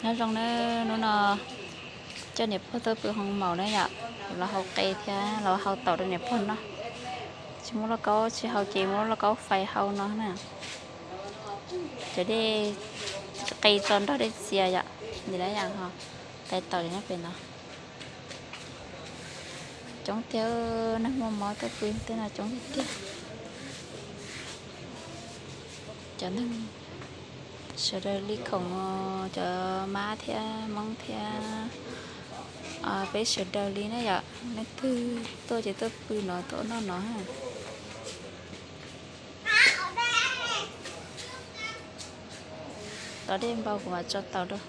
Nyob zoo nawb, hnub no coj niam pog tuaj pw hoo maum na yom, los hau qe thiab los hau taum rau niam pog noj. Tsis muaj lauj kaub tsis hau ces muab lauj kaub fais hau no na. Cov dej qe tso nrog dej txias yom, nim na yom ho, tais taum li nyob pem no. Coob tiag, neeg muaj mob tuaj pw tej no coob tiag tiag. Cov neeg sawv daws li khoom, cov mab thiab moob thiab peb sawv daws li na yom, leej twg tuaj ces tuaj pw no tuaj noj no. Tos dej npau kuv mam tso taus rau.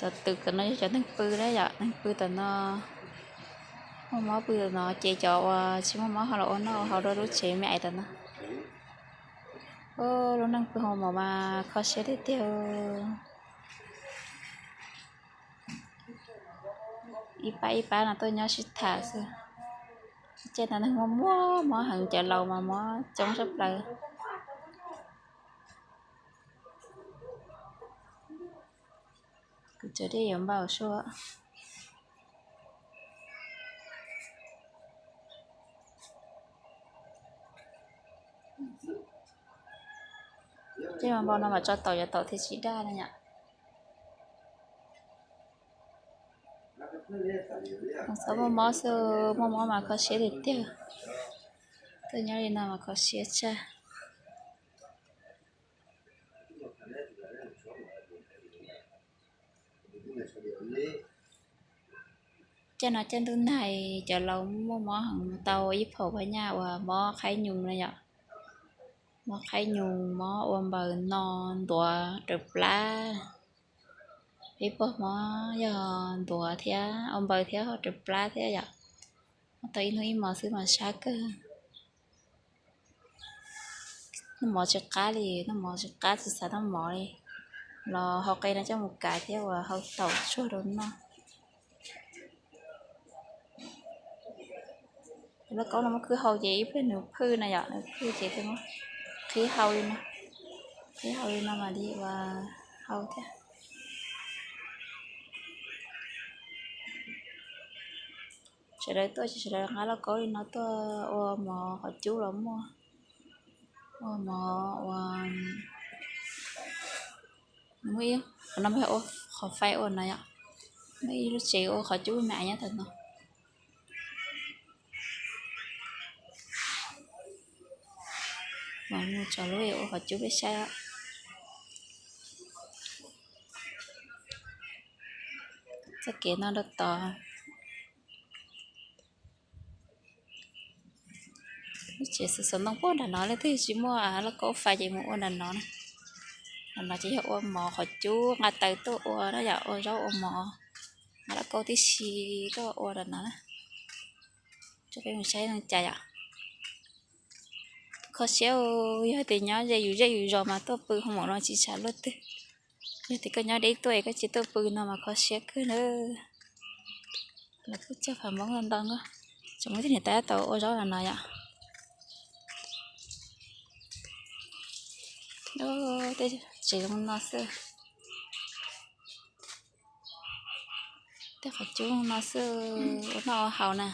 Cov twm no yog cov neeg pw na yom, neeg pw tom no, muaj mob pw tom no ces cov uas tsis muaj mob ho los ua noj ua haus rau lub tsev me ais tom no. Lub neej pw hoo maum mas kho siab tiag tiag. Ib pab ib pab no tuaj nyob sib tham xwb. Caij no neeg muaj muaj mob heev, cov laus mas mob coob sab plaws. Kuv cov dej yuav npau suab. Dej mas npau no mas tso taum yuav taum thiaj tsis daj na yom. Txhob muaj mob xwb, muaj mob mas kho siab tiag tiag. Tuaj nyob li no mas kho siab tshaj. Caij no caij ntuj nag, cov laus muaj mob heev, tau ib phaum phab nyaj uas mob qhaib nyoos na yom. Mob qhaib nyoos, mob ua npaws no, ntuav raws plab. Peb pog mob yog ntuav thiab ua npaws thiab ho raws plab thiab yom. Mob tau ib hnub ib hmos xwb mas sab kawg. Noj mov tsis qab li, noj mov tsis qab tsis xav noj mov li. Los hau qe no coj mus kav thiab uas hau taum tsuag rau noj. Lauj kaub no muab khwb hau ces ib pliag nws phwj na yom, nws phwj ces thiaj muab qhib hau li no. Qhib hau li no mam li uas hau thiab. Sawv daws tuaj ces sawv daws nqa lauj kaub li no tuaj ua mov qhov cub los muaj, ua mov ua, muaj ib qhov no mas ua qhov faib ua no yom, muaj ib lub tsev ua qhov cub me nyob ntawm no. Mas mus tso lub ua qhov cub peb saib. Txoj kev no rau tod. Lub tsev xov ntoo puag nram no, leej twg tsis muaj lauj kaub fais ces mus ua nram no na. Nram no ces yog ua mov qhov cub, nqa taws tuaj ua na yom, ua zaub ua mov. Nqa lauj kaub tib si tuaj ua nram no na. Coj peb mus saib zoo cas yom. Kho siab, yog tias nyob ze yus zej yus zos mas tuaj pw hoo maum no tsis tshua luaj twg. Yog tias koj nyob deb tuaj es koj tsis tuaj pw no mas kho siab kawg na. Lawv kuj cog phav npoob ntau ntau, tseem muaj tej niam tais tab tom ua zaub nram no yom. Tej tsev zoo no xwb. Tej qhov cub no xwb, ua noj ua haus na.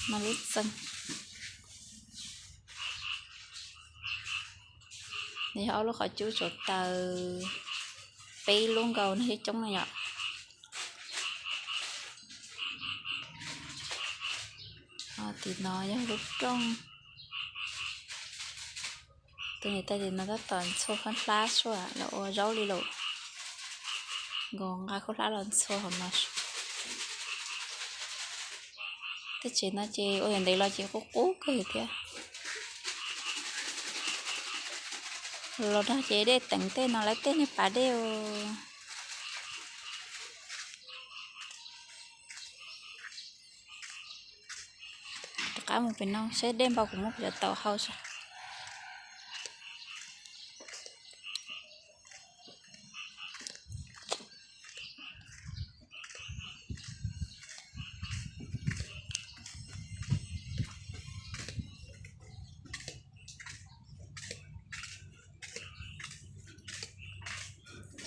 No lub txee. Nws yog ob lub qhov cub tsuav taws, peb lub nkaus no coob coob na yom. Tim no yog lub rooj. Tus niam tais tim no tab tom ntxhua khaub hlab sua los ua zaub li lawm. Nkaus nqa khaub hlab los ntxhua hauv no. Tej tsev no ces ua yam ntev los ces qub qub kawg thiab. Los no ces dej teev tej no lawv tej niag pas dej. Rov qab mus pem no saib dej npau kuv muab kuv cov taum hau saib.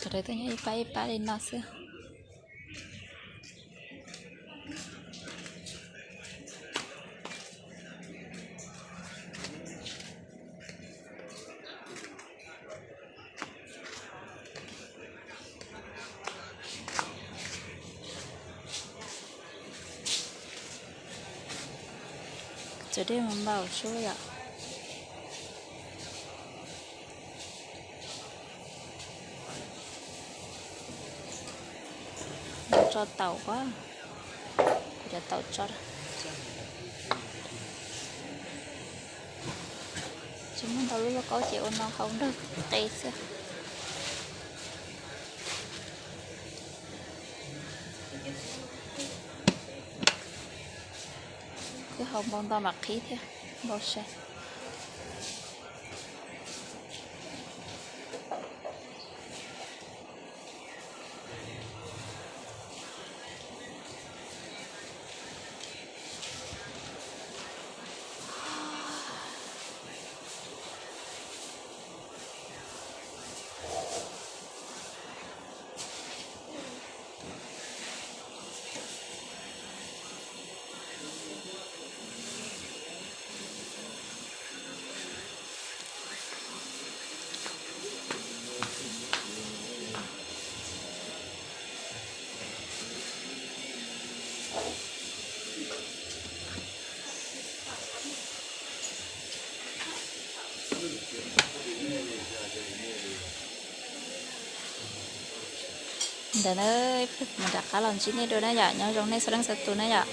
Lawv tuaj nyob ib pab ib pab li no xwb. Txiv dej mas npau suab yom. Tso taum, kuv cov taum tso. Tsis muaj ntau lub lauj kaub ces ua no hau nrog qe xwb. Twb hau npau nto mam qhib thiab, npau sai. Ntawd na, mus rov qab los ntsib nej dua na yom, nyob zoo nej txhua leej txhua tus na yom.